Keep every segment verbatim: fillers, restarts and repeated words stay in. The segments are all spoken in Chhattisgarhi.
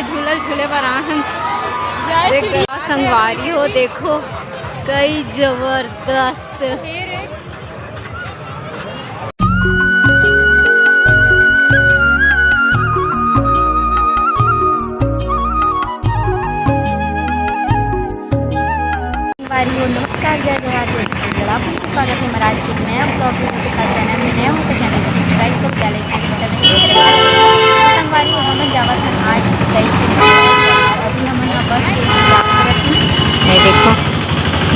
झूलल झूले बर आहन। जय श्री राम। संगवारी हो, देखो, कई जबरदस्त। संगवारी हो, नमस्कार, जय जोहार, जय छत्तीसगढ़। आप लोग के स्वागत है हमारे आज के एक नया vlog video के साथ। Channel में नया हो तो channel को subscribe करो, bell icon को दबाना। संगवारी हो, हमन जावत हन आज उतई के। अभी हमन ह बस के इंतजार करत हन। ये देखो,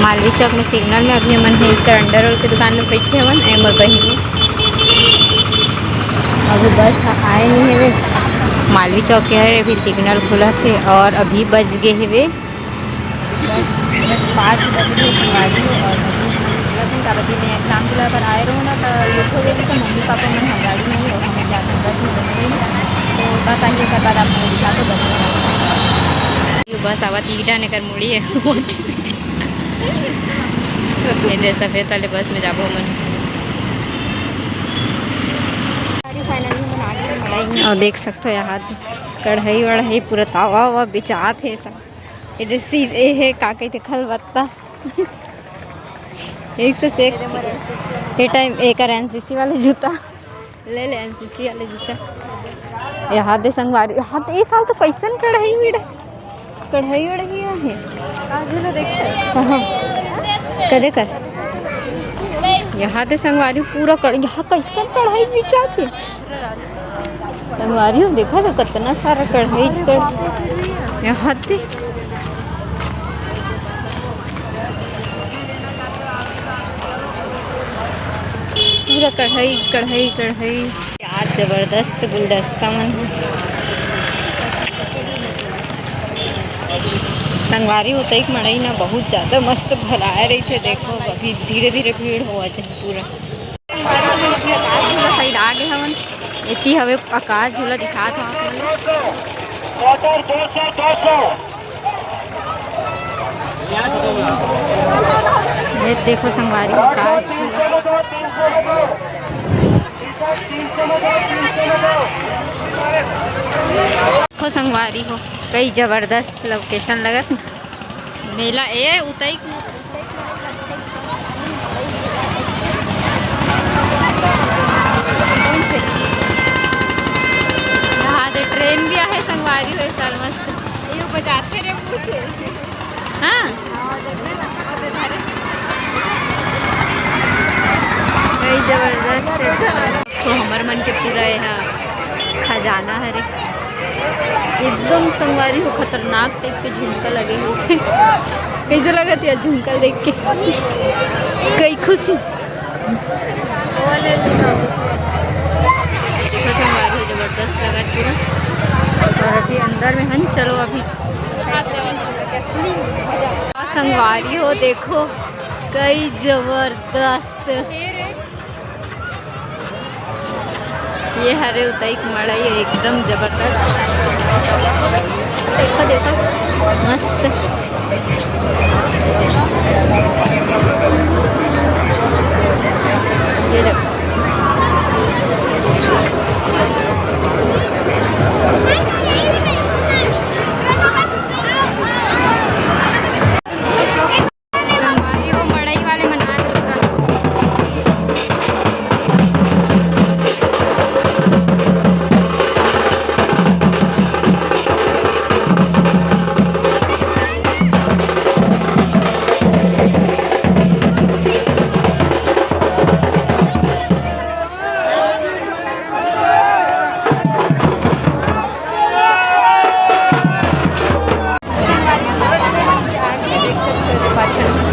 मालवी चौक में signal में अभी हमन ह इकर अंडरवेयर के दुकान में बैठे हवन। ए मोर बहिनी, अभी बस ह आए नहीं हवे। मालवी चौक के हरे, अभी signal खुलत हे और अभी बज गे हवे पाँच बज गे संगवारी हो। और अभी हम निकलत हन, काबर कि मैं exam दिला बर आए रहूँ ना, तो लेट हो गई, तो मम्मी पापा मन ह गाड़ी में ही और हम जाते हैं बस में, दोनों ही। तो बस आही, ओकर बाद आप लोग दिखा के बस में। ये बस आवत ईटा ने कर मुड़ी है। ये दे सफेद वाले बस में जाबो मन। Finally हमन आ गए हैं। और देख सकते हो यहाँ कढ़ाई वढ़ाई पूरा तावा वावा बिचात है सब। ये दे सी-, ये है का कहते, खलबत्ता। एक से एक। ये टाइम एक एनसीसी वाले जूता ले ले, एनसीसी वाले जूता। यहाँ दे संगवारी, यहाँ दे, ये साल तो कैसन कढ़ाई विड़, कढ़ाई वढ़ाई है। कहाँ? करे कर। यहाँ दे संगवारी पूरा कढ़-, यहाँ कैसन कढ़ाई बिचात है। संगवारी हो, देखा तो कितना सारा कढ़ाई, कढ़-, यहाँ दे पूरा कढ़ाई, कढ़ाई, कढ़ाई। क्या जबरदस्त गुलदस्ता मन। संगवारी हो, उतई के मड़ई ना बहुत ज्यादा मस्त भराए रहिथे। देखो, अभी धीरे धीरे भीड़ होवत हे पूरा। झूला side आ गे हवन। एती हवे आकाश झूला, दिखात हव आप मन ल। ये देखो संगवारी हो, आकाश झूला। देखो संगवारी हो, कई जबरदस्त location लगत। मेला ए उतई के कौन से? यहाँ दे train भी आहे संगवारी हो, ए साल मस्त। ये बजाते रे मुँह से। हाँ। कई जबरदस्त है। तो हमर मन के पूरा यहाँ खजाना हरे। एकदम संगवारी हो, खतरनाक type के झुमका लगे हे। कैसे लगत हे झुमका देख के? कई खुशी। देखो संगवारी हो, जबरदस्त लगत पूरा। और अभी अंदर में हन, चलो अभी। संगवारी हो, देखो कई जबरदस्त। ये हरे उतई के मड़ई एकदम जबरदस्त। देखो, देखो, मस्त। ये देखो। संगवारी हो, मड़ई वाले मन आए हे। देख सकते हो पाछल में।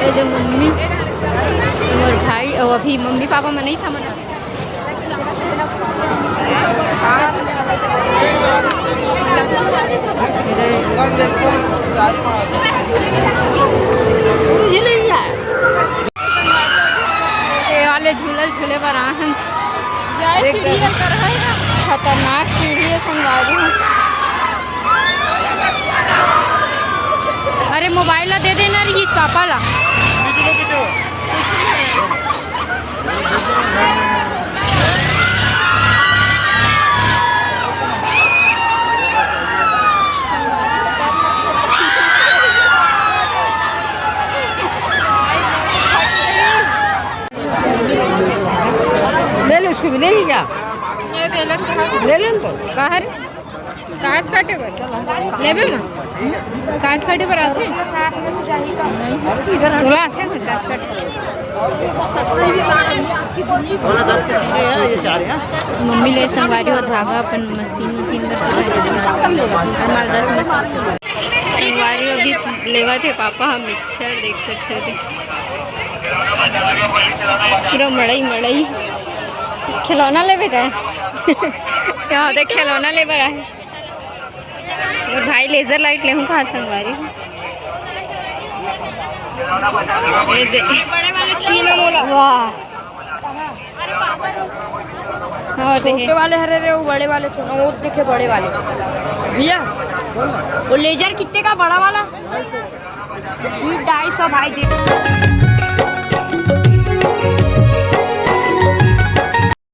ये जो मम्मी, मोर भाई, और अभी मम्मी पापा मन नहीं समझ। ये नहीं है। ये वाले झूलल झूले बर आहन। जय देख सीढ़ी दे। है, कर है ना। खतरनाक सीढ़ी है संगवारी हो। अरे मोबाइल ला दे देना रही पापा ला। कुछ नहीं है। मिलेगी क्या? ये दे ले, कहाँ ले लेन तो। कहाँ रे? कांच काटे बर लेबे ना। कांच काटे बर आथे। साथ में कुछ आही का? नहीं। तोला आज का कांच काटे? बोला दस के तीन है, ये चार है। मम्मी ले संगवारी हो धागा अपन मशीन, मशीन बर पूरा हमारे दस मशीन। संगवारी अभी लेवा थे पापा हम मिक्सचर देख सकते थे। पूरा मड़ई मड़ई। खिलौना लेबे का? क्या होता है, खिलौना लेबे का? और भाई laser light लेहूं कहा संगवारी। ये दे। बड़े वाले छीन मोला। वाह। हाँ, दे। छोटे वाले हरे रे, वो बड़े वाले छूना, वो देखे बड़े वाले। भैया, वो laser कितने का बड़ा वाला? ये ढाई सौ भाई दे।